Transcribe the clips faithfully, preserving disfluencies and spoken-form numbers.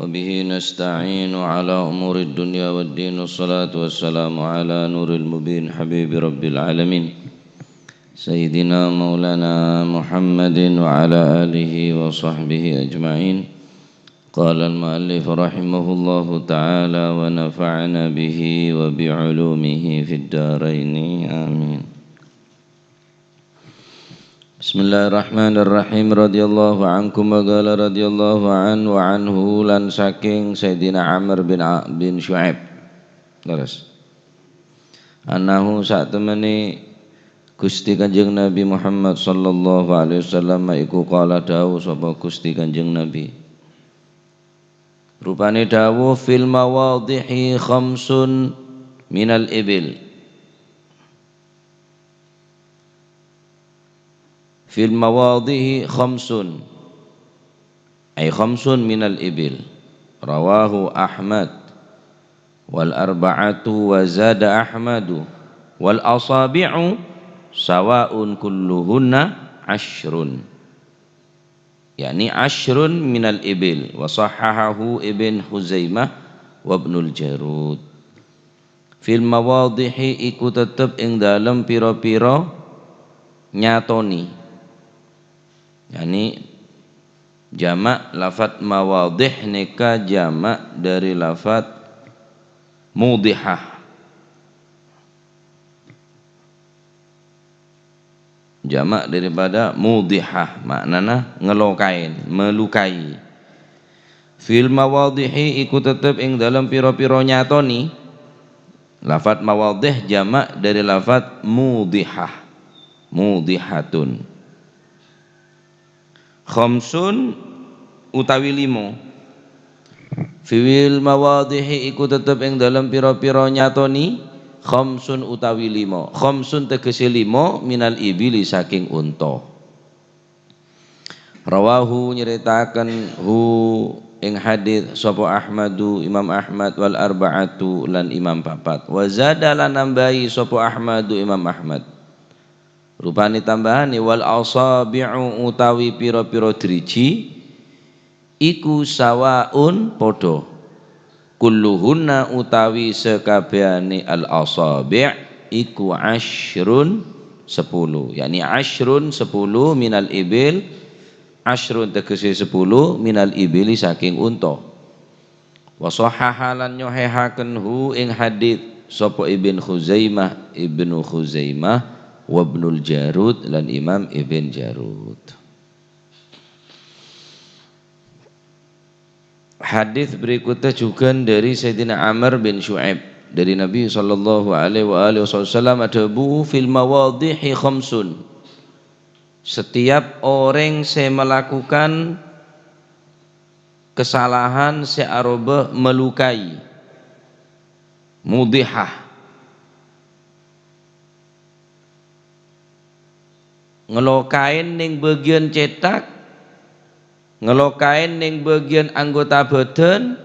وبه نستعين على أمور الدنيا والدين. والصلاة والسلام على نور المبين حبيب رب العالمين سيدنا مولانا محمد وعلى آله وصحبه أجمعين. قال المؤلف رحمه الله تعالى ونفعنا به وبعلومه في الدارين. آمين. Bismillahirrahmanirrahim. Radhiyallahu ankum wa qala radhiyallahu an wa anhu, lan saking Sayyidina Amr bin A-, bin Syu'aib. Leres. Annahu, satemene Gusti Kanjeng Nabi Muhammad sallallahu alaihi wasallam iku qala, dawuh sapa Gusti Kanjeng Nabi. Rupane dawuh, "Fil mawadhihi khamsun minal ibil." Fil mawadhihi khamsun. Ay khamsun minal ibil. Rawahu Ahmad wal arba'atu wa zada Ahmadu wal asabi'u sawa'un kulluhunna asyrun. Yakni asyrun minal ibil. Wa sahhahahu Ibn Huzaimah wa Ibnul Jarud. Fil mawadhihi iku tetep ing dalem pira-pira nyatoni. Yani, jamak lafat mawadhih neka jamak dari lafat mudhihah. Jamak daripada mudhihah, maknana ngelokain, melukai. Fil mawadhihi iku tetep ing dalem pira-pira nyatoni. Lafat mawadhih jamak dari lafat mudhihah, mudhihatun. Khamsun utawi limo. Fil mawadhihi iku tetep ing dalem pira-pira nyatoni, khamsun utawi limo. Khamsun tegese limo minal ibili saking unta. Rawahu nyeritaken hu ing hadis sapa Ahmadu, Imam Ahmad, wal arba'atu lan imam papat. Wa zada lan nambahi sapa Ahmadu, Imam Ahmad. Rupane tambahane, wal asabi'u utawi pira-pira driji, iku sawaun padha. Kulluhunna utawi sakabehane al asabi' iku asyrun, sepuluh. Yakni asyrun, sepuluh, minal ibil, asyrun tegese sepuluh, minal ibili saking unta. Wa sahhaha lan nyohehaken hu ing hadis sapa Ibn Khuzaimah, Ibnu Khuzaimah, wa Ibnul Jarud lan Imam Ibn Jarud. Hadis berikutnya juga dari Sayyidina Amr bin Syu'aib, dari Nabi sallallahu alaihi wa alihi wasallam adhabu, "Fil mawadhihi khamsun." Setiap orang se melakukan kesalahan se aroba melukai, mudhihah, ngelokain ning bagian cetak, ngelokain ning bagian anggota badan,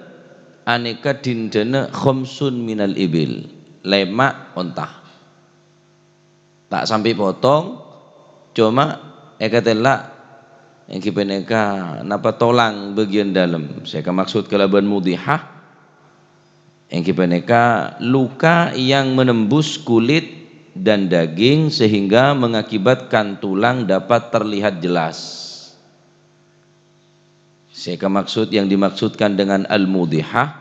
aneka dindana khamsun minal ibil, lemak onta. Ta' sampe' potong, coma ekatella' enggi paneka napa tolang bagian dalem. Se kamaksud kalaban mudhihah, enggi paneka luka yang menembus kulit dan daging sehingga mengakibatkan tulang dapat terlihat jelas. Se kamaksud, yang dimaksudkan dengan al-mudhihah,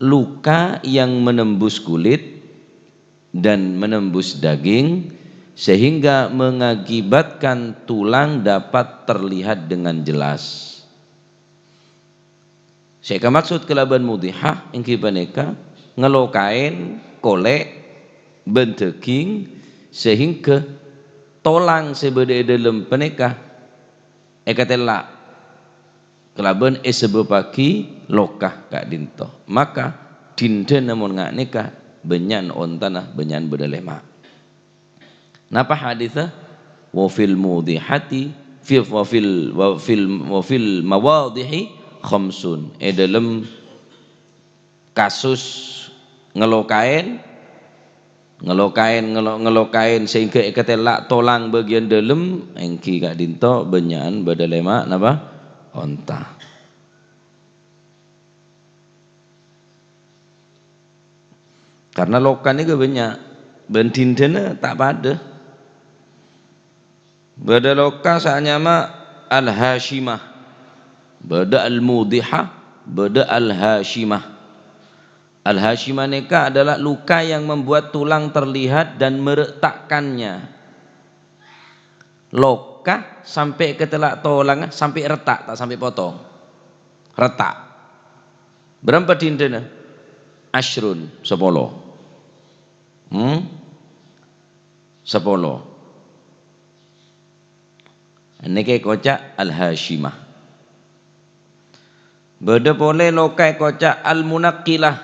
luka yang menembus kulit dan menembus daging sehingga mengakibatkan tulang dapat terlihat dengan jelas. Se kamaksud kalaban mudhihah enggi paneka ngelokaen kole' ban daging sehingga tolang se badha e dalem paneka ekatella' kalaban esebabagi loka ka'dinto. Maka dindana mon nga' neka bannya'an ontana, bannya'an badha lema'. Napa haditha? "Wa fil mudhihati, fi, wa fil, wa fil, wa fil mawadhihi khamsun." E dalem kasus ngelokaen, ngelokaen, ngelo-, ngelokaen sehingga ekatella' tolang bagian dalem, enggi ka'dinto bannya'an badha lema' napa? Onta. Karna loka nèka bânnya', bân dinḍâna ta' paḍâ. Bâḍâ loka sè anyama Al-Hasyimah, bâḍâ Al-Mudhihah, bâḍâ Al-Hasyimah. Al-Hasyimah nèka adalah luka yang membuat tulang terlihat dan meretakkannya. Loka sampè' ka tella' tolangnga sampè' retta', ta' sampè' potong. Retta'. Bârâmpa dinḍâna? Asyrun, sapolo. Hmm? Sapolo. Nèka èkoca' Al-Hasyimah. Bâḍâ polè loka èkoca' Al-Munaqqilah.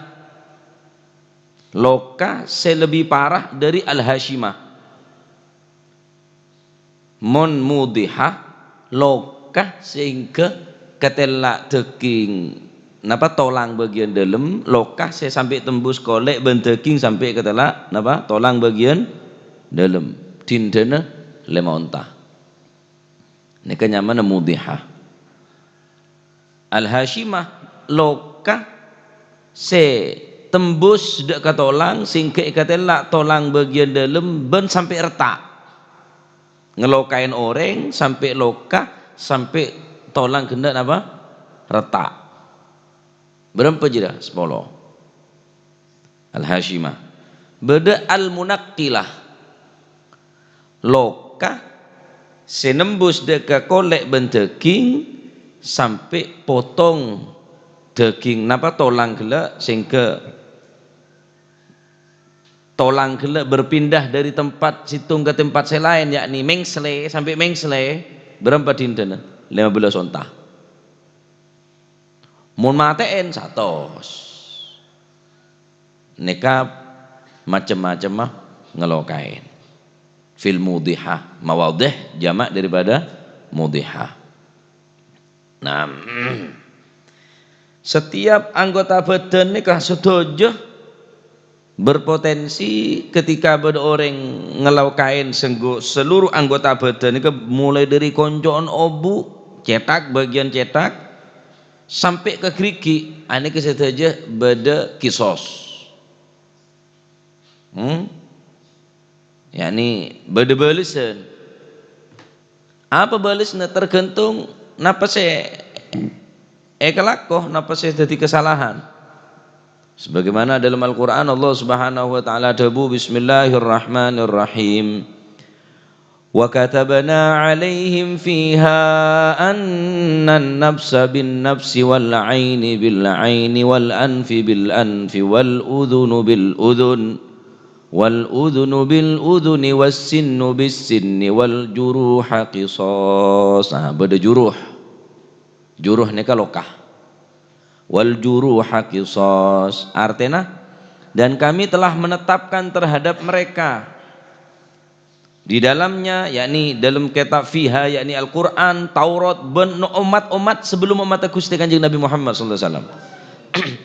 Loka sè lebbi parah ḍâri Al-Hasyimah. Mon mudhihah, loka sè èngghâ katella' dhâging, napa, tolang bâgiyân ḍâlem, loka sè sampè' tembus kolè' bân dhâging sampè' katella', napa, tolang bâgiyân ḍâlem. Dinḍâna lèma onta. Nèka nyamana mudhihah. Al-Hasyimah, loka sè tembus ḍâ' ka tolang, sè èngghâ èkatella' tolang bâgiyân ḍâlem bân sampè' retta'. Ngelokaèn orèng sampè' loka, sampè' tolang ghellâ' napa? Retta'. Bârâmpa jârèya? Sapolo. Al-Hasyimah. Bâḍâ Al-Munaqqilah. Loka sè nembus ḍâ' ka kolè' bân dhâging sampè' potong dhâging, napa, tolang ghellâ' sehingga tolang ghellâ' berpindah dari tempat sèttong ka tempat sè laèn, yakni mèngslè, sampè' mèngslè, bârâmpa dinḍâna? Lèma bellâs onta. Mon matè'èn satos. Nèka macem-macemma ngelokaèn. Fil mudhihah, mawadhih jama' daripada mudhihah. Nah, setiap anggota badan nèka sadhâjâ berpotensi ketika bâḍâ orèng ngelokaèn senggo-, seluruh anggota badan nèka, mulai dari konco'an obu', cètak, bâgiyân cètak, sampè' ka gherrighi', anèka sadhâjâ bâḍâ kisos. Hmm? Yakni bâḍâ bâlessân. Apa bâlessânna? Tergantung napa sè èkalako, napa sè dhâddhi kasalahan. Sebagaimana dalam Al-Qur'an Allah Subhanahu wa Ta'ala adhâbu, "Bismillahirrahmanirrahim. Wa katabna 'alaihim fiha annan nafsa bin nafsi wal 'aini bil 'aini wal anfi bil anfi wal udhunu bil udhun, wal udhunu bil udhuni was sinnu bis sinni wal juruha qisas." Nah, bâḍâ juruh. Juruh nèka loka. Wal juruha qisas. Artèna, dan Kami telah menetapkan terhadap mereka di dalamnya, yakni dalam kitab fiha, yakni Al-Qur'an, Taurat, bân no-, ommat-ommat sebelum ommatta Ghustè Kanjeng Nabi Muhammad sallallahu alaihi wasallam.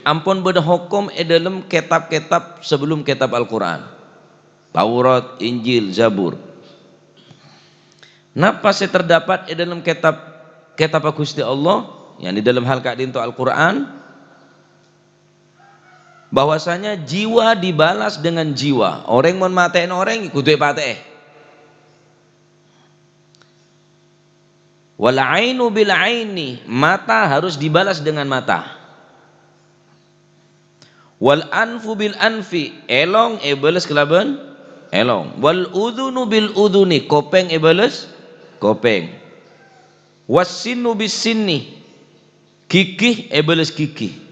Ampon bâḍâ hokom è ḍâlem kètab-kètab sebelum kètab Al-Qur'an. Taurat, Injil, Zabur. Napa sè terdapat è ḍâlem kètab, kètabbhâ Ghustè Allah, yakni ḍâlem hal ka'ḍinto Al-Qur'an? Bahwasanya jiwa dibalas dengan jiwa. Orèng mon matè'èn orèng, kodhu èpatè'è. Wal ainu bil aini, mata harus dibalas dengan mata. Wal anfu bil anfi, èlong èbâles kalabân èlong. Wal udhunu bil udhuni, kopèng èbâles kopèng. Was sinnu bis sinni, ghighi èbâles ghighi.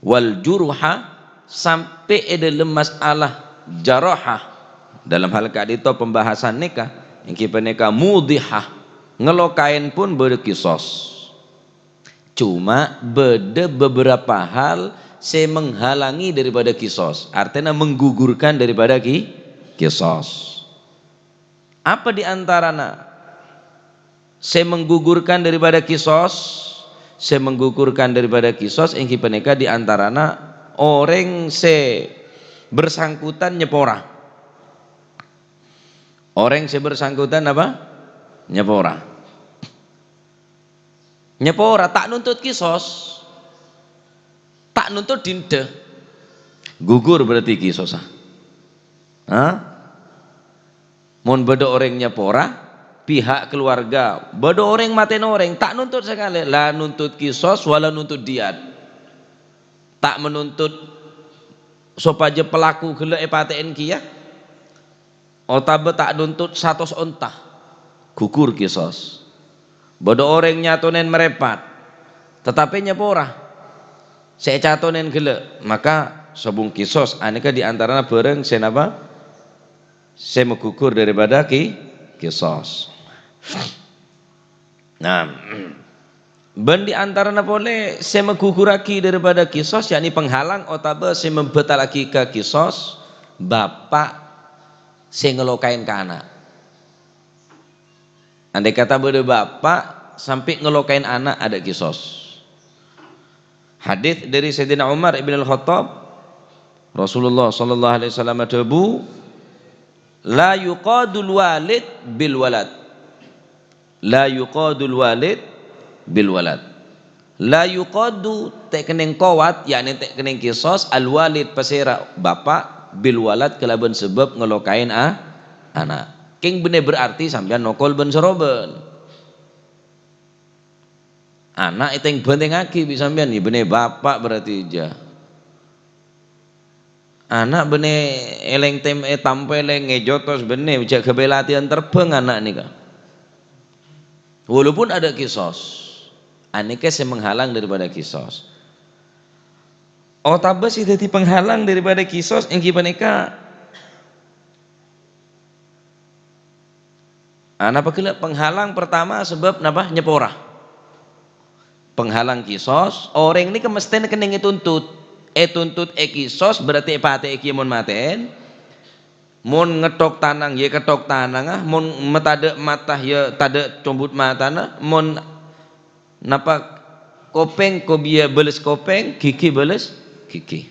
Wal juruha, sampè' è ḍâlem masalah jaroha. Ḍâlem hal ka'ḍinto pembahasan nèka, èngghi panèka mudhihah, ngelokaèn pon bâḍâ kisos. Cuma bâḍâ beberapa hal sè menghalangi daripada kisos, artèna menggugurkan daripada ki-, kisos. Apa di antarana sè menggugurkan daripada kisos? Sè menggugurkan daripada kisos èngghi panèka di antarana orèng sè bersangkutan nyepora. Orèng sè bersangkutan apa? Nyepora. Nyepora, ta' nuntut kisos. Ta' nuntut dinḍâ. Gugur berarti kisossa. Hah? Mon bâdâ orèng nyapora, pihak keluarga, bâdâ orèng matè'è orèng, ta' nuntut sakalè, la nuntut kisos, wala nuntut diyat. Ta' menuntut sopajâ pelaku ghellâ' èpatè'è kèya, otabâ ta' nuntut satos onta, gugur kisos. Bâdâ orèng nyatonèn marèpat, tatapè nyapora sè ècatonèn ghellâ', maka sobung kisos anèka di antarana bhârâng sè napa? Sè magugur daripada ki-, kisos. Nah, bân di antarana polè sè magugurraghi daripada kisos, yakni penghalang otabâ sè mambatallaghi ka kisos, bapa' sè ngelokaè ka ana'. Andai kata bâdâ bapa' sampè' ngelokaè ana', adâ' kisos. Hadits dâri Sayyidina Umar ibn al-Khattab, Rasulullah sallallahu alaihi wasallam adhâbu, "La yuqadul walid bil walad." "La yuqadul walid bil walad." "La yuqadu," ta' kennèng kowat, yakni ta' kennèng kisos, "al walid," pasèra, bapa', "bil walad," kalabân sabâb ngelokaè a-, ana'. Kèng bânnè berarti sampèyan nokol bân-sarobân. Ana' ètèng-bhântèngngaghi bi' sampèyan, ya bânnè bapa' berarti jâ. Ana' bânnè èlèng tem-, ètampèlèng, èjotos bânnè, jâ' ghâbây latèyan terbang ana' nèka. Walaupun adâ' kisos, anèka sè menghalang daripada kisos. Otabâ sè dhâddhi penghalang daripada kisos èngghi panèka Ah, napa ghellâ' penghalang pertama sebab napa? Nyapora. Penghalang kisos, orèng nèka mestèna kennèng ètuntut. Ètuntut èkisos berarti èpatè'è kèya mon matè'èn. Mon ngèthok tanang, ya èkèthok tanangnga. Mon matadâ' mata, ya tadâ' combut matana. Mon napa kopèng, kobiyâ bâles kopèng, ghighi bâles ghighi.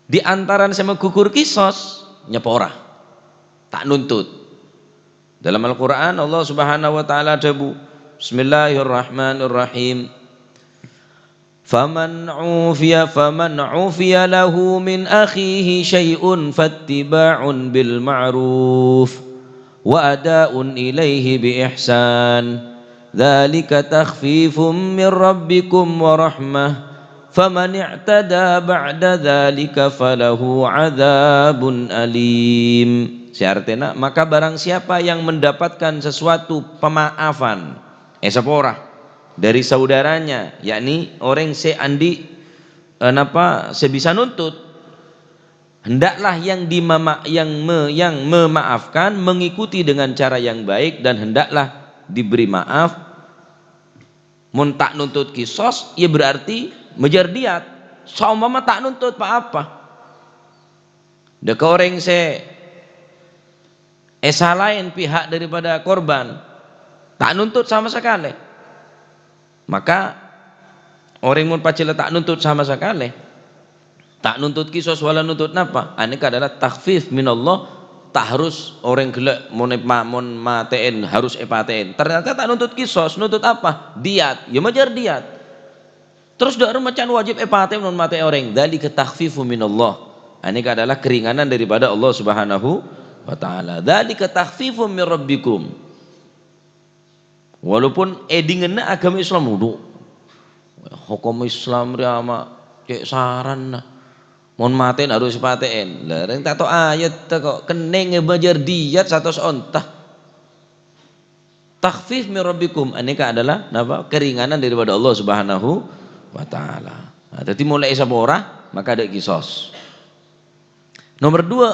Di antarana sè maghughur kisos, nyapora, ta' nuntut. Dalam Al-Qur'an, Allah Subhanahu wa Ta'ala adhâbu, "Bismillahirrahmanirrahim. Faman ufiya, faman ufiya lahu min akhihi syai'un fattiba'un bil ma'ruf." Wa ada'un ilaihi bi ihsan. Dzalika takhfifum mir rabbikum wa rahmah. Faman i'tada ba'da dzalika falahu adzabun alim. Sè artèna, maka barang siapa yang mendapatkan sesuatu pemaafan, eh, sapora, dari saudaranya, yakni orèng sè andi', eh, napa, sè bisa nuntut, Hendaklah yang dimama-, yang me-, yang memaafkan mengikuti dengan cara yang baik, dan hendaklah diberi maaf. Mon ta' nuntut kisos, ya berarti mèjâr diyat. Saompama ta' nuntut pa-apa. Dâ' ka orèng sè èsalaè pihak daripada korban, ta' nuntut sama sakalè. Maka, orèng mon pajhâlâ ta' nuntut sama sakalè, ta' nuntut kisos wala nuntut napa, anèka adalah takhfif minallah, ta' harus orèng ghellâ' mon èpa-, mon matè'èn harus èpatè'èn. Ternyata ta' nuntut kisos, nuntut apa? Diyat, ya mèjâr diyat. Terros dâ' remma can wajib èpatè'è mon matè'è orèng. Dzalika takhfifu minallah. Anèka adalah keringanan daripada Allah Subhanahu wa Ta'ala. Dzalika takhfifum mir rabbikum. Walaupun è dhingènna aghâma Islam, wudhu. Hokom Islam rèya ma' cè' saranna. Mon matè'èn harus èpatè'èn. Lah, rèng ta' tao ayat kok. Kennèng mèjâr diyat satos onta. Takhfif min rabbikum, anèka adalah napa? Keringanan daripada Allah Subhanahu wa Ta'ala. Nah, dhâddhi molaè sapora, maka adâ' kisos. Nomor dua,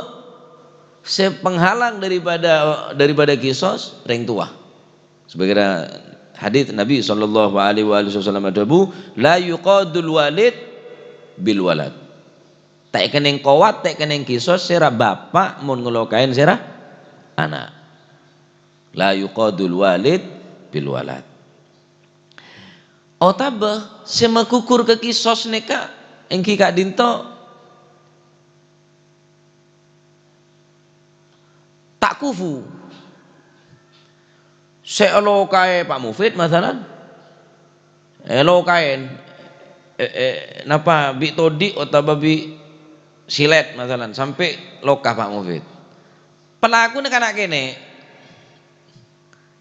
sè penghalang daripada, daripada kisos, rèng towa. Sebagaimana hadits Nabi sallallahu alaihi wasallam adhâbu, "La yuqadul walid bil walad." Ta' èkennèng kowat, ta' èkennèng kisos, sèra bapa' mon ngelokaè sèra ana'. La yuqadul walid bil walad. Otabâ sè maghughur ka kisos nèka èngghi ka'dinto ta' kufu. Sè èlokaè Pa' Mufid, masalan, èlokaè Eh, eh, napa bi' todi' otabâ bi' silèt, masalan, sampè' loka, Pak Mufid. Pelakuna kana' kènè'.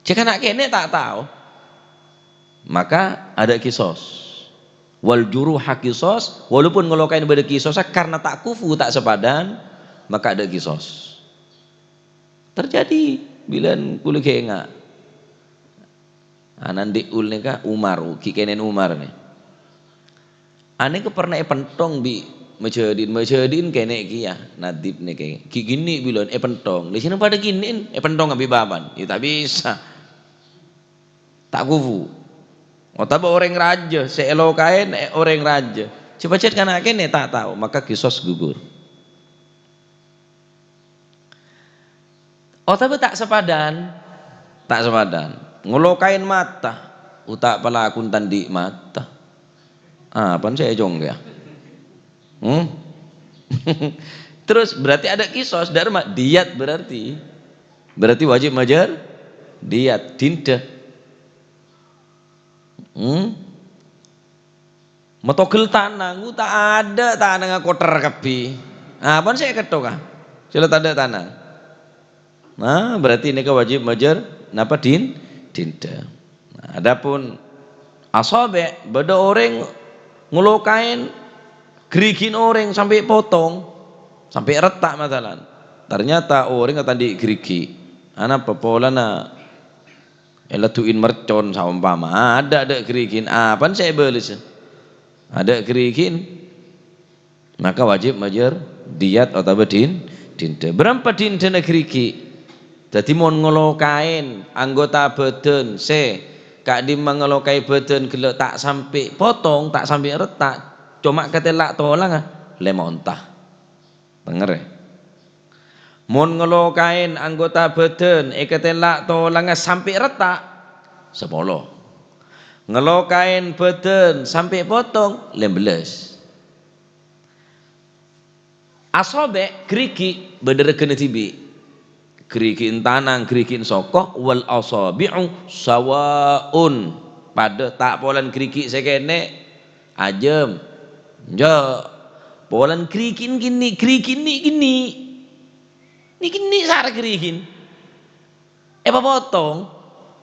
Jhâ' kana' kènè' ta' tao. Maka adâ' kisos. Wal juruha kisos, walaupun ngalokaè bâdâ kisossa karena ta' kufu, ta' sapadan, maka adâ' kisos. Terjadi bilân kulâ ghânga. Ana' andi' ul nèka Umar, ghi' kènè'en Umar nè. Anèka pernah èpèntong bi' majâdi'in, majâdi'in kènè' kèya, Nadib nèka. Ghi' ghinni' bilân èpèntong. Lè sèna padâ ghinni'en, èpèntong bi' bapa'na. Ya ta' bisa. Ta' kufu. Otabâ orèng rajâ, sè èlokaè, eh, orèng rajâ. Sè pajhât kana' kènè' ta' tao, maka kisos gugur. Otabâ ta' sapadan, ta' sapadan. Ngalokaè mata, uta' palakun ta' andi' mata. Apana sè ècongghâ? Hmm? Terus berarti adâ' kisos, dâ'remma diyat berarti. Berarti wajib majâr diyat, dinda. Hmm? Matogel tanang, ta' adâ' tanangnga kothèr kabbhi. Apana sè èkettoka? Sè la tadâ' tanang. Nah, berarti nèka wajib majâr napa din-, dinda. Nah, adapun asabi', bâdâ orèng ngalokaè ghârighina orèng sampè' potong, sampè' retta' masalan. Ternyata orèng ta' andi' ghârighi'. Anapa polana èladu'in mercon saompama, adâ', adâ' ghârighina, apana sè èbâlessa? Adâ' ghârighina, maka wajib majâr diyat otabâ din-, dinda. Bârâmpa dindana ghârighi'? Dhâddhi mon ngalokaè anggota bhâdhân sè ka'dimma ngalokaè bhâdhân ghellâ' ta' sampè' potong, ta' sampè' retta', coma katella' tolangnga, lèma onta. Tengngèrè. Mon ngalokaè anggota bhâdhân èkatella' tolangnga sampè' retta', sapolo. Ngalokaè bhâdhân sampè' potong, lèmbellâs. Asabi', ghârighi', bâdâ règhâna dhibi'. Ghârighi'en tanang, ghârighi'en soko, wal asabi'u sawa'un. Padâ, ta' polana ghârighi' sè kènè', ajâm. Enjâ'. Polana ghârighi'en ghinni', ghârighi'en ghinni'. Nè' ghinni' sara ghârighi'en. Èpapotong.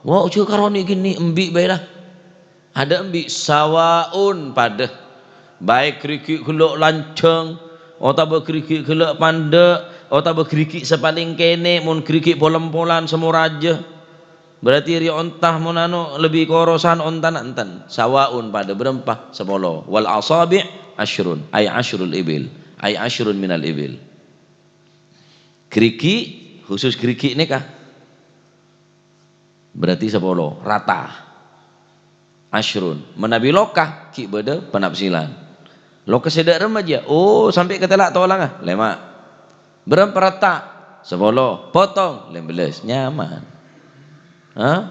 Wa, jhâ' karo nè' ghinni', embi' bhâi la. Adâ' embi', sawa'un padâ. Baik ghârighi' ghellâ' lanjhâng, otabâ ghârighi' ghellâ' pandâ', otabâ ghârighi' sè palèng kènè', mon ghârighi' pol-empolan sè morajâ. Berarti rèya onta mon anu lebbi korosan ontana enten. Sawa'un padâ bârâmpa? Sapolo. Wal asabi' asyrun, ay asyrul ibil, ay asyrun minal ibil. Ghârighi', khusus ghârighi' nèka. Berarti sapolo, rata. Asyrun. Manabi loka, ghi' bâdâ panafsilan. Loka sè dâ' remma jâ? Oh, sampè' katella' tolangnga, lèma'. Bârâmpa retta'? Sapolo. Potong? Lèmbellâs. Nyaman. Hah?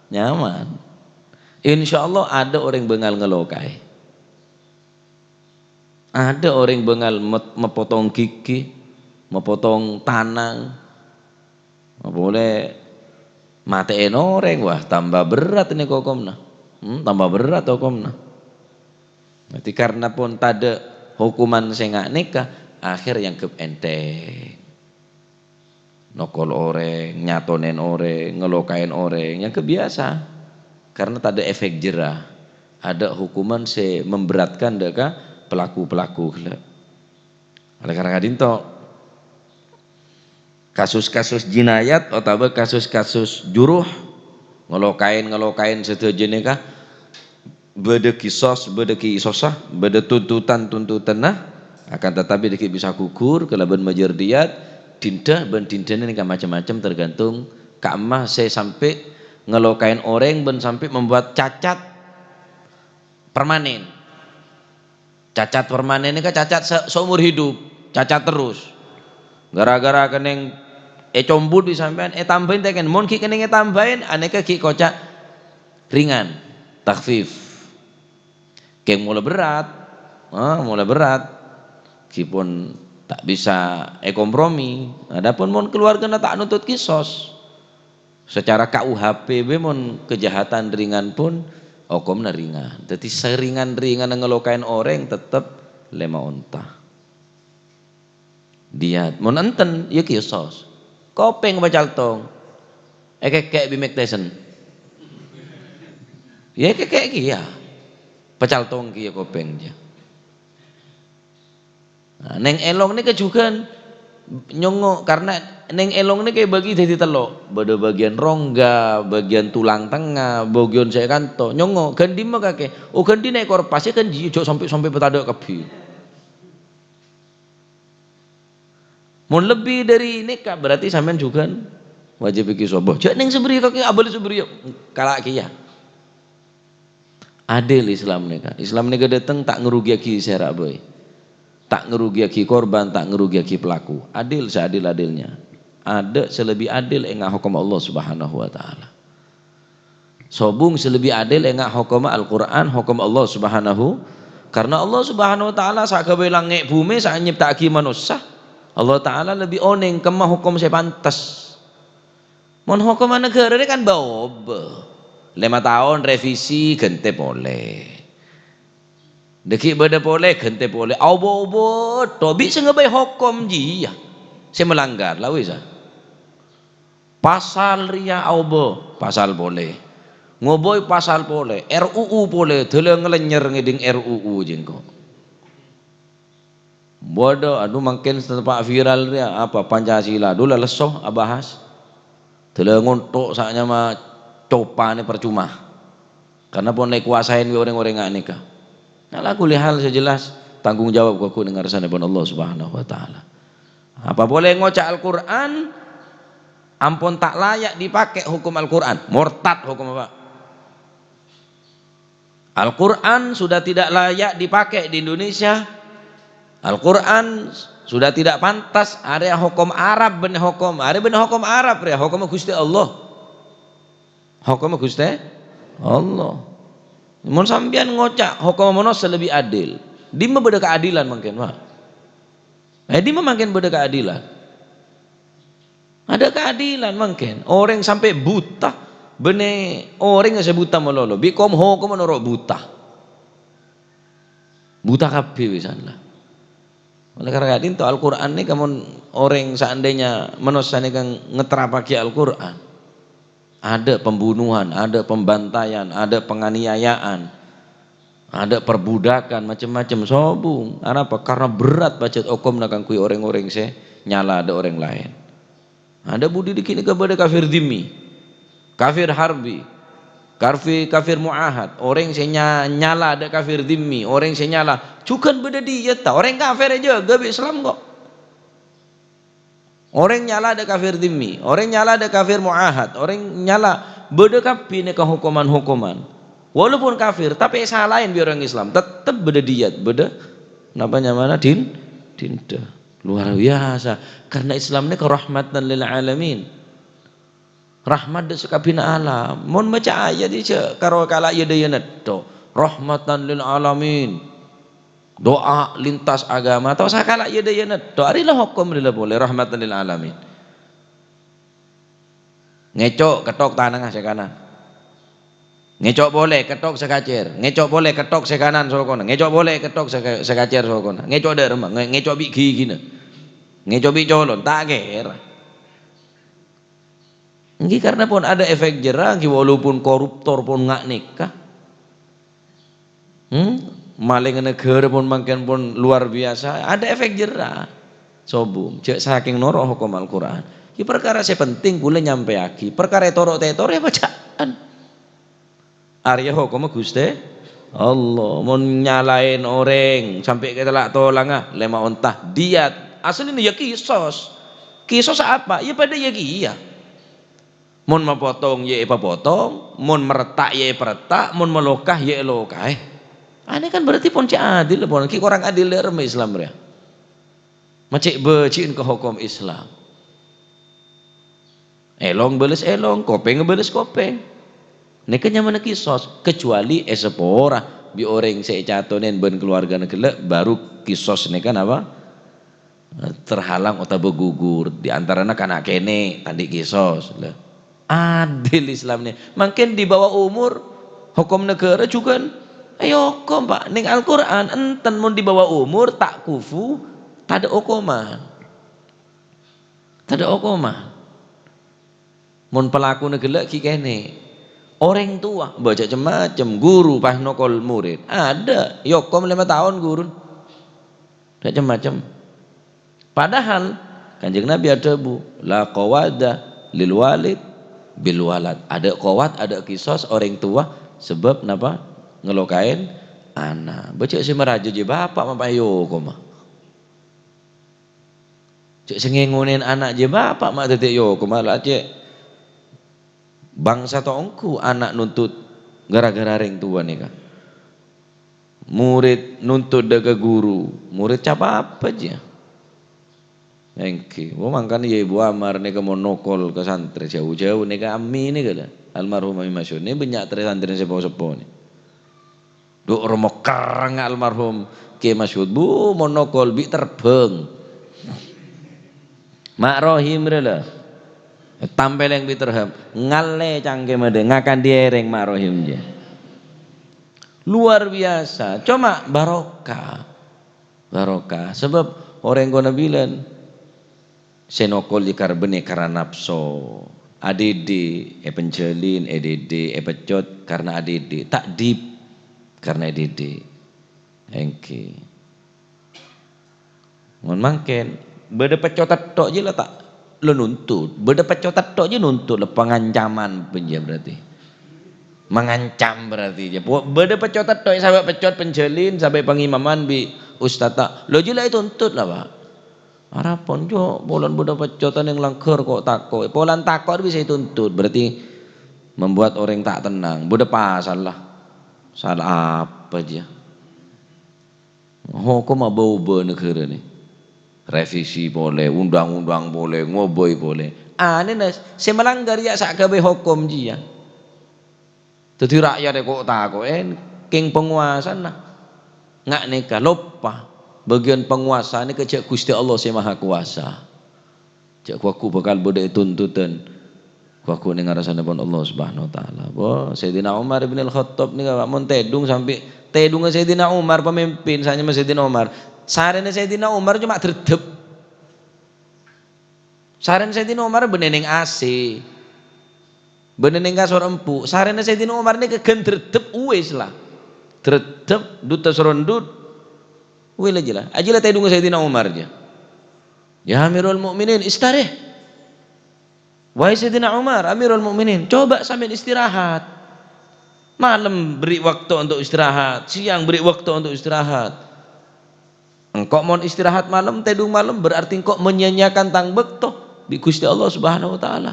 Nyaman. Insyaallah adâ' orèng bângal ngalokaè. Adâ' orèng bângal met-, mapotong ghighi, mapotong tanang, mapolè matè'èn orèng, wah, tamba berrâ' nèka hokomma. Hmm, tamba berrâ' hokomma. Dhâddhi, karna pon tadâ' hokoman sè nga-, nèka, akhèr èangghep ènthèng. Nokol orèng, nyatonèn orèng, ngalokaèn orèng, èangghep biyasa. Karna tadâ' efek jera. Adâ' hokoman sè memberatkan dâ' ka pelaku-pelaku ghellâ'. Oleh karena ka'dinto, kasus-kasus jinayat otabâ kasus-kasus juruh, ngalokaèn-ngalokaèn sadhâjâ nèka, bâdâ kisos, bâdâ kisossa, bâdâ tuntutan-tuntutanna, akan tetapi dâgghi' bisa gugur kalabân majâr diyat, dinda bân dindana nèka macem-macem tergantung ka'emma sè sampè' ngalokaèn orèng bân sampè' membuat cacat permanen. Cacat permanen nèka cacat se-, seumur hidup, cacat terus. Gara-gara kennèng ècombut bi' sampèyan, ètambâi ta' kennèng. Mon ghi' kennèng ètambâi, anèka ghi' koca' ringan, takhfif. Kèng mola berrâ', ah, mola berrâ'. Ghi' pon ta' bisa èkompromi. Adapun mon keluargana ta' nuntut kisos, secara K U H P bhâi mon kejahatan ringan pon Hokomma ringan. Dhâddhi saringan-ringanna ngalokaè orèng tettep lèma onta. Diyat. Mon enten, ya kisos. Kopèng pacaltong. Èkèkè' bi' Mike Tyson. Ya èkèkè' kèya. Pacaltong kèya kopèng jâ. Nah, neng èlong nèka jhughân nyongngo', karna neng èlong nèka èbâgi dhâddhi tello'. Bâdâ bâgiyân rongga, bâgiyân tulang tengnga, bâgiyân sè kanto. Nyongngo', ghân dimma kakè? Oh, ghân dinna' èkor pas, ya kan jiyâ, jhâ' sampè', sampè' patadâ' kabbhi. Mon lebbi dhâri nèka, berarti sampèyan jhughân wajib èkisos. Bâh, jhâ' neng sabâriyâ kakè, abâli sabâriyâ. Kala' kèya. Adil Islam nèka. Islam nèka dâteng ta' ngarugiyaghi sè ra' bhâi. Ta' ngarugiyaghi korban, ta' ngarugiyaghi pelaku. Adil seadil-adilnya. Adâ' sè lebbi adil enga' hokomma Allah Subhanahu wa Ta'ala. Sobung sè lebbi adil enga' hokomma Al-Qur'an, hokomma Allah Subhanahu. Karna Allah Subhanahu wa Ta'ala sè aghâbây langngè' bhumè, sè nyèpta'aghi manossa. Allah Ta'ala lebbi onèng kemma hokom sè pantes. Mon hokomma naghârâ rè kan bâ-obâ. Lèma taon revisi, ghântè polè. Dhâggi' bâdâ polè, ghântè polè. Obâ-obâ, tobi' sè ngaghâbây hokom jiyâ. Sè melanggar, la wis, ah. Pasal rèya aobâ, pasal polè. Ngobuy pasal polè, R U U polè, dâlâ ngalènyèr ngèdhing R U U jâ' engko'. Bâdâ, anu, mangkèn sè tepa' viral rèya, apa, Pancasila. Dhu la lesso abahas. Dâlâ ngonto' sè nyama copanè parcoma. Karna pon èkowasaè bi' rèng-orèng ghâpanèka. Nah, ala kulli hal sè jelas tanggung jawab ghughun neng ngarsana pon Allah Subhanahu wa Ta'ala. Apa polè ngoca' Al-Qur'an ampon ta' layak dipakè hokom Al-Qur'an, mortad hokomma, Pak. Al-Qur'an sudah tidak layak dipakai di Indonesia. Al-Qur'an sudah tidak pantas, arèya hokom Arab bân hokom, arèya bân hokom Arab rèya, hokomma Ghustè Allah. Hokomma Ghustè Allah. Mon sampèyan ngoca' hokomma manossa lebbi adil, dimma bâdâ kaadilan mangkèn, Pak? Eh, dimma mangkèn bâdâ kaadilan? Adâ' kaadilan mangkèn. Orèng sampè' buta. Bânnè orèng sè buta malolo. Bi' kom-hokomma noro' buta. Buta kabbhi wisan la. Oleh karena ka'dinto Al-Qur'an nèka mon orèng seandainya manossa nèka ngeterrapaghi Al-Qur'an. Adâ' pembunuhan, adâ' pembantaian, adâ' penganiayaan, adâ' perbudakan, macem-macem. Sobung. Arapa? Karna berrâ' pajhât hokomma kaangghuy orèng-orèng sè nyala adâ' orèng laèn. Adâ' budi dhâggi' nèka bâdâ kafir dhimmi, kafir harbi, kafir, kafir mu'ahad, orèng sè nya-, nyala adâ' kafir dhimmi, orèng sè nyala, jhughân bâdâ diyâ ta', orèng kafir èjâgâ bi' Islam kok. Orèng nyala adâ' kafir dhimmi, orèng nyala adâ' kafir mu'ahad, orèng nyala bâdâ kabbhi nèka hokoman-hokoman. Walaupun kafir, tapè èsalaè bi' orèng Islam, tettep bâdâ diyât, bâdâ napa nyamana din-, dinda. Luar biasa. Karena Islam nèka rahmatan lil alamin. Rahmat dâ' sakabbhiyânna alam. Mon maca ayat jâ' karo kala' yâ-dâyâ nètto. Rahmatan lil alamin. Doa lintas agama, ta' osa kala' yâ-dâyâ nètto. Arèya la hokom rèya la polè rahmatan lil alamin. Ngèco' kettok tanangnga sè kanan. Ngèco' polè kettok sè kacèr. Ngèco' polè kettok sè kanan sokona. Ngèco' polè kettok sè ka-, sè kacèr sokona. Ngèco' dâ' remma, nge-, ngèco' bi' ghighina. Ngèco' bi' colon, ta' kèra. Èngghi karna pon adâ' efek jera, èngghi walaupun koruptor pon nga' nèka. Hmm? Malèngnga naghârâ pon mangkèn pon luar biasa, adâ' efek jera. Sobung, jâ' sakèng noro' hokom Al-Qur'an. Yâ parkara sè penting kaulâ nyampèyaghi, parkara ètoro' ta' ètoro' yâ bâca'an. Arèya hokomma Ghustè Allah. Mon nyalaè orèng sampè' ka tella' tolangnga, lèma onta, diyât. Aslina yâ kisos. Kisos apa? Yâ padâ yâ kèya. Mon mapotong yâ èpapotong, mon maretta' yâ èparetta', mon maloka yâ èlokaè. Anè kan berarti pon cè' adil, pon ghi' korang adil dâ' remma Islam rèya. Ma cè' bâji'ân ka hokom Islam. Èlong bâles èlong, kopèng bâles kopèng. Nèka nyamana kisos, kecuali èsapora bi' orèng sè ècatonè bân kaluwargana ghellâ', baru kisos nèka napa? Terhalang otabâ gugur, di antarana kana' kènè', ta' andi' kisos. Lah, adil Islam nè. Mangkèn di bawah umur, Hokom naghârâ jhughân èokom, Pak. Neng Al-Qur'an, enten mon di bawah umur, ta' kufu, tadâ' okoman. Tadâ' okoman. Mon pelakona ghellâ' ghi' kènè'. Orèng towa, bâca cem-macem, guru pas nokol murid. Adâ', èokom lèma taon gurun. Dâ' cem-macem. Padahal Kanjeng Nabi adhâbu, "La qawada lil walid bil walad." Adâ' qawat, adâ' kisos orèng towa sabâb napa? Ngelokaè ana'. Bâca sè maraja jiyâ bapa' ma' èokoma. Cè' sè ngèngonè ana' jiyâ bapa' ma' dhâddhi èokoma, la cè' bangsa ta' ongghu ana' nuntut ghârâ-ghârâ rèng towa nèka. Murid nuntut dâ' ka guru, murid capa apa jiyâ? Èngghi, wah, mangkana yâ Ibu Amar nèka mon nokol ka santrè jhâu-jhâu nèka Ammi nèka lho, almarhum Ammi Masyhur. Nèka bânnya' trè-santrè seppo-seppo nèka. Dhu' romo kerrang almarhum Kè Masyhur, bu, mon nokol bi' terbhâng. Ma' Rohim rè lho. Tampèlèng bi' terbhâng. Ngallè cangkè madâ, ngakan diereng Ma' Rohim jiyâ. Luar biasa. Coma barokah. Barokah. Sabâb orèng kona bilân. Sè nokol jiyâ karbhâna karana napso. Adhidhi', èpènjhâlin, èdhidhi', èpeccot karana adhidhi'. Ta'dib karana èdhidhi'. Èngghi. Mon mangkèn, bâdâ peccot tètto' jiyâ la ta', la nuntut. Bâdâ peccot tètto' jiyâ nuntut, la pangancaman bân jiyâ berarti. Mangancam berarti jiyâ. Po-, bâdâ peccot tètto' sabâ' peccot pènjhâlin, sabâ' pangimaman bi' ustad ta'. La jiyâ la ètuntut la, Pak. Arapa, Jo', polana bâdâ peccot neng langghâr ko' tako'. Polana tako' bisa ètuntut, berarti membuat orèng ta' tenang. Bâdâ pasal la. Sala apa jiyâ? Hokom abâ-obâ naghârâ nè. Revisi polè, undang-undang polè, ngobâi polè. Anèna, sè malanggar yâ sakabâi hokom jiyâ. Dhâddhi ra'yat èko'-tako'è kèng pangowasanna. Nga' nèka loppa, bâgiyân pangowasa nèka jhâ' Ghustè Allah Sè Mahakowasa. Jhâ' ghu-lagghu bhâkal bâdâ è tuntutan ghu-lagghu neng arsanèpon Allah Subhanahu wa Ta'ala. Wah, Sayyidina Umar bin Al-Khattab nèka, Pak, mon tèdung sampè' tèdungnga Sayyidina Umar, pamimpin sè anyama Sayyidina Umar. Sarèna Sayyidina Umar coma derdep. Sarèna Sayyidina Umar bânnè neng A C. Bânnè neng kasor embu'. Sarèna Sayyidina Umar nèka ghân derdep, uwis la. Derdep, dudhâ sarondhut. Uwis la jiyâ la. Ajiyâ la tèdungnga Sayyidina Umar jiyâ. "Ya Amirul Mukminin, istarih." Wahai Sayyidina Umar, Amirul Mukminin, coba sampeyan istirahat. Malam beri waktu untuk istirahat, siang beri waktu untuk istirahat. Engko' mon istirahat malem, tèdung malem, berarti engko' menyia-nyiakan tang bâkto bi' Ghustè Allah Subhanahu wa Ta'ala.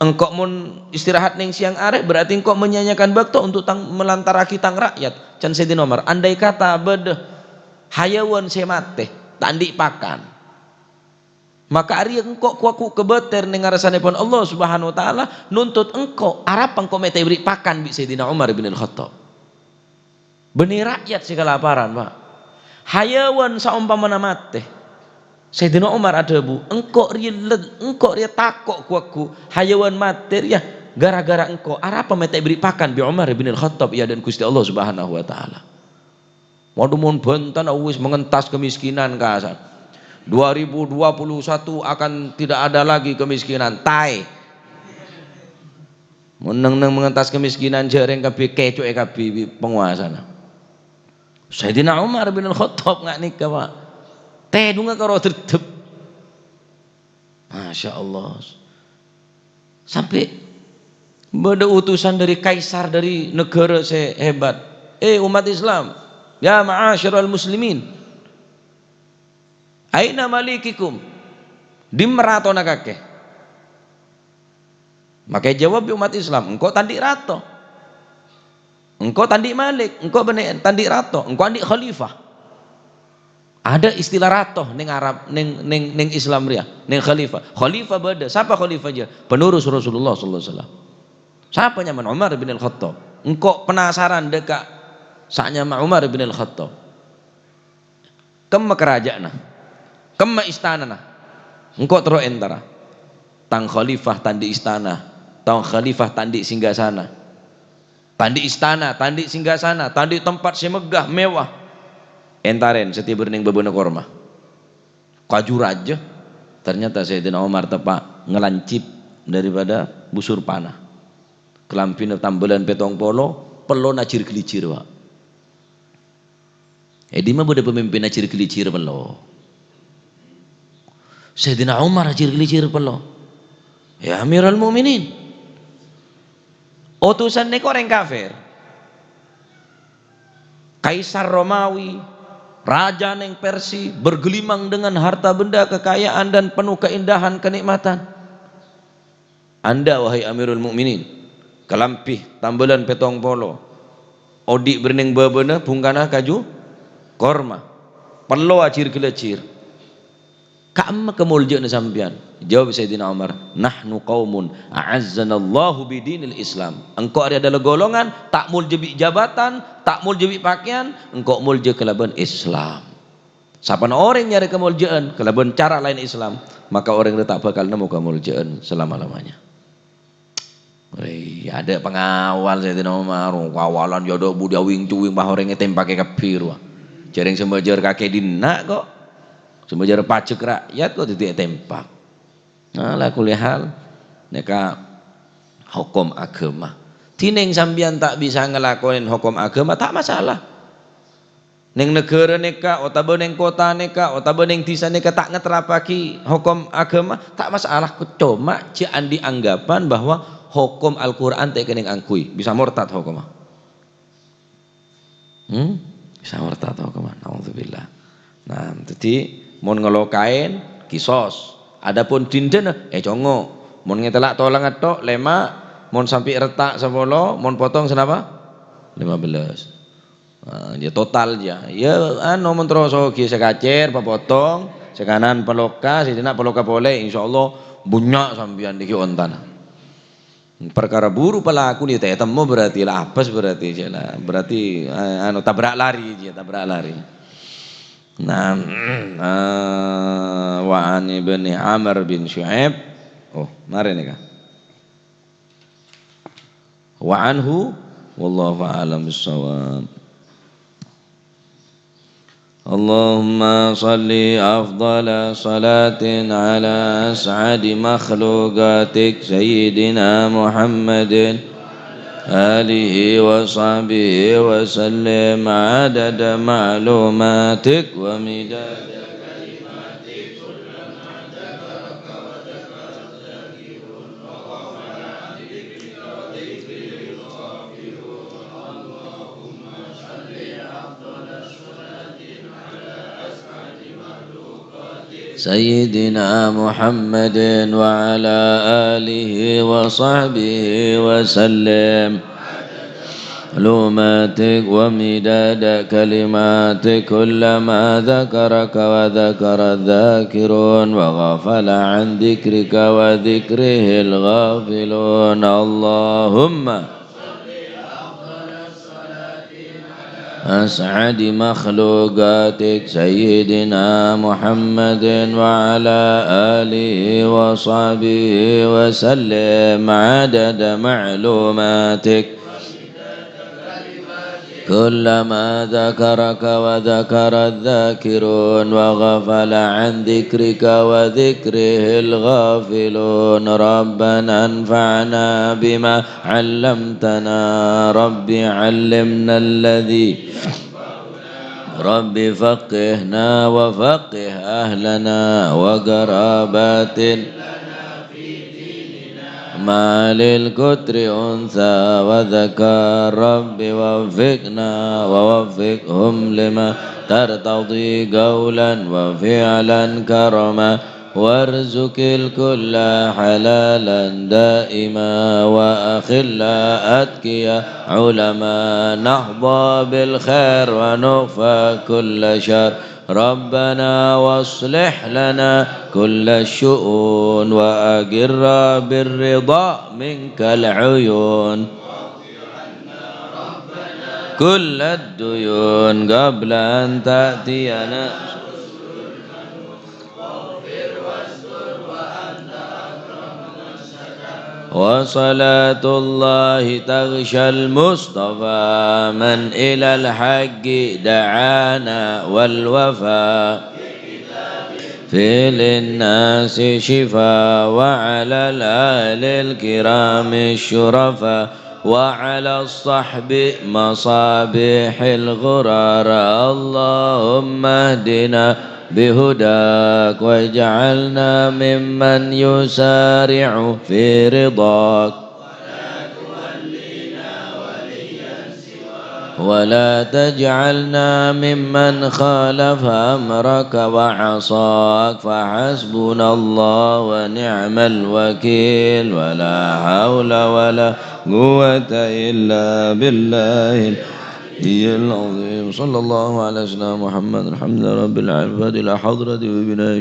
Engko' mon istirahat neng siang arè, berarti engko' menyia-nyiakan bâkto untuk tang, melantarraghi tang ra'yat. Can Sayyidina Umar, andai kata bâdâ hayawan sè matè, ta' andi' pakan. Maka arèya engko' ghu-lagghu kabâter neng arsanèpon Allah Subhanahu wa Ta'ala, nuntut engko', arapa engko' mè' ta' èberri' pakan bi' Sayyidina Umar bin Al-Khattab. Bânnè ra'yat sè kalaparan, Pak. Hayawan saompamana matè. Sayyidina Umar adhâbu, "Engko' rèya le-, engko' rèya tako' ghu-lagghu hayawan matè rèya gara-gara engko'. Arapa mè' ta' èberri' pakan bi' Umar bin Al-Khattab è adâ'na Ghustè Allah Subhanahu wa Ta'ala?" Waduh, mon bhântana wis mengentas kemiskinan, kasar. Dua ribu dua puluh satu akan tidak ada lagi kemiskinan. Taè. Mon neng-neng mengentas kemiskinan, jhârèng kabbhi, kèco'è kabbhi bi' pangowasana. Sayyidina Umar bin Al-Khattab nga' nèka, Pak. Tèdungnga karo derdep. Masya Allah. Sampè' bâdâ utusan dâri kaisar, dâri naghârâ sè hebat. "Eh, umat Islam, ya ma'asyiral muslimin, aina malikikum? Dimma ratona kakè?" Maka èjâwâb bi' umat Islam, "Engko' ta' andi' rato." Engko' ta' andi' malik, engko' bânnè ta' andi' rato, engko' andi' khalifah. Adâ' istilah rato neng Arab, neng, neng, neng Islam rèya, neng khalifah. Khalifah bâdâ. Sapa khalifah jiyâ? Penerus Rasulullah sallallahu alaihi wasallam. Sapa nyamana? Umar bin Al-Khattab. Engko' penasaran dâ' ka sè nyama Umar bin Al-Khattab. Kemma karaja'anna? Kemma istanana? Engko' terro entara. Tang khalifah ta' andi' istana, tang khalifah ta' andi' singgasana. Ta' andi' istana, ta' andi' singgasana, ta' andi' tempat sè megah, mewah. Èntarèn satèya bârnèng bâbâna korma. Kaju rajâ. Ternyata Sayyidina Umar teppa' ngalancip daripada busur panah. Kalambhina tambâlân pèttong polo, pellona jir-gelijir, Pak. È dimma bâdâ pamimpin ajir-gelijir pello? Sayyidina Umar ajir-gelijir pello. "Ya Amiral Mukminin, otosan nèko orèng kafir. Kaisar Romawi, raja neng Persia, bergelimang dengan harta benda, kekayaan, dan penuh keindahan, kenikmatan." Anda, wahai Amirul Mukminin, kalambhi tambâlân pèttong polo, odi' bârnèng bâbâna bhungkana kaju korma, pello ajir-gelijir. Ka'emma kamoljâ'ânna sampèyan? Jawab Sayyidina Umar, "Nahnu qaumun a'azzanallahu bidinil Islam." Engko' arèya adalah golongan ta' moljâ bi' jabatan, ta' moljâ bi' pakèyan, engko' moljâ kalabân Islam. Sapana orèng nyarè kamoljâ'ân kalabân cara laèn Islam, maka orèng rèya ta' bhâkal nemmo kamoljâ'ân salama-lamanya. Wèh, adâ' pangawal Sayyidina Umar, kawalan ya adâ' budi awing-cuwing, pas orèng ètèmpakè kabbhi rowa. Jhârèng sambhâjâr kakè dinna' kok. Sambhâjâr pajek ra'yat kok dhâddhi ètèmpak. Nah, ala kulli hal, nèka hokom aghâma. Dhinèng sampèyan ta' bisa ngalakonè hokom aghâma, ta' masalah. Neng naghârâ nèka, otabâ neng kottha nèka, otabâ neng dhisa nèka ta' ngaterrappaghi hokom aghâma, ta' masalah. Coma jhâ' andi' anggapan bahwa hokom Al-Qur'an ta' kennèng angghuy, bisa mortad hokomma. Hmm? Bisa mortad hokomma, naudzubillah. Nah, dhâddhi mon ngalokaè, kisos. Adapun dindâna, ècongngo'. Mon ngètella' tolang ètto', lèma'. Mon sambi' retta' sapolo, mon potong sanapa? Lèma bellâs. Nah, ya total ya. Ya, anu, mon terro soghi sè kacèr, papotong, sè kanan paloka, sè dinna' paloka polè, insyaallah bânnya' sampèyan dhiggi' ontana. Parkara buru pelaku nèka ta' ètemmo berarti la apes berarti, jâ la. Berarti, eh, anu, tabrak lari, jâ, tabrak lari. Nah, eh, wa an Ibni Amr bin Syu'aib. Oh, marè nèka. Wa anhu, wallahu a'lam bissawab. اللهم صل أفضل صلاة على أسعد مخلوقاتك سيدنا محمد آله وصحبه وسلم عدد معلوماتك ومداد كلماتك كلما ذكرك وذكر الذاكرون وغفل عن ذكرك وذكره الغافلون. اللهم صل أفضل صلاة على أسعد مخلوقاتك سيدنا محمد وعلى آله وصحبه وسلم. معلوماتك ومداد كلماتك كلما ذكرك وذكر الذاكرون وغفل عن ذكرك وذكره الغافلون. اللهم أسعد مخلوقاتك سيدنا محمد وعلى آله وصحبه وسلم عدد معلوماتك كلما ذكرك وذكر الذاكرون وغفل عن ذكرك وذكره الغافلون. ربنا انفعنا بما علمتنا. رب علمنا الذي رب فقهنا وفقه أهلنا وقراباتنا ما للكتر أنثى وذكر. رب وفقنا ووفقهم لما ترتضي قولا وفعلا كرما. وارزق الكل حلالا دائما وأخلا أتقيا علما نحظى بالخير ونكفى كل شر. ربنا واصلح لنا كل الشؤون وأقر بالرضا منك العيون كل الديون قبل أن تأتينا وصلاة الله تغشى المصطفى من إلى الحق دعانا والوفاء في للناس شفاء وعلى الآل الكرام الشرفاء وعلى الصحب مصابيح الغرار. اللهم اهدنا بهداك واجعلنا ممن يسارع في رضاك ولا تجعلنا ممن خالف أمرك وعصاك. فحسبنا الله ونعم الوكيل، ولا حول ولا قوة إلا بالله العلي العظيم. صلى الله على سيدنا محمد. الحمد لله رب العالمين. الفاتحة لحضرة وبنا